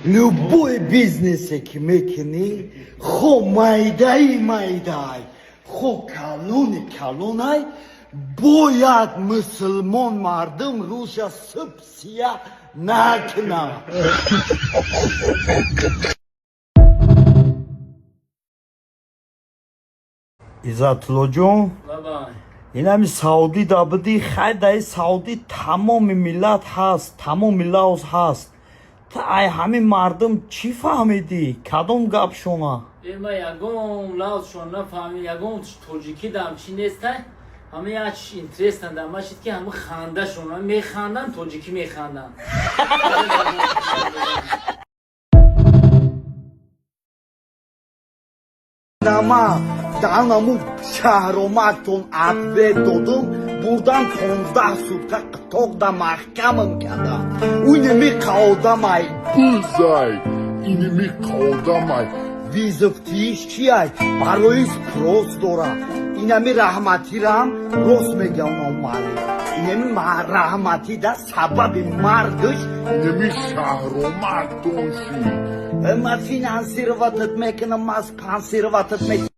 Любой бизнесе ки мекунӣ, хо майдаи майдай, хо калони калонай, бояд мусулмон мардум рӯша суб сия накунад. Иззатуллоҷон, инами Саудӣ да будӣ, хай, даи Саудӣ тамоми миллат ҳаст, тамоми лавз ҳаст. Та ай ҳамин мардум чӣ фаҳмидӣ, кадом гапшона? Ма ягон лавзшон нафаҳмид, ягон тоҷикӣ дам чӣ нестай. Ҳама як интересно дар ма шид, ки ҳама хандашон механданд, тоҷикӣ механданд. Нама данаму шаҳромактон ответ додум, бурдан 15 сутка қитоқ да маҳкамам кардам. Уними қаодамай. Бузай, иними қодамай. Вызов тиш чиай, барои спрос дора. Инами раҳматирам рост мегӯям, номаълум инами раҳматӣ да сабаби маргаш. Иними шаҳромактон шид. Ма финансировать ат мекунам, ма спонсировать ат мекунам.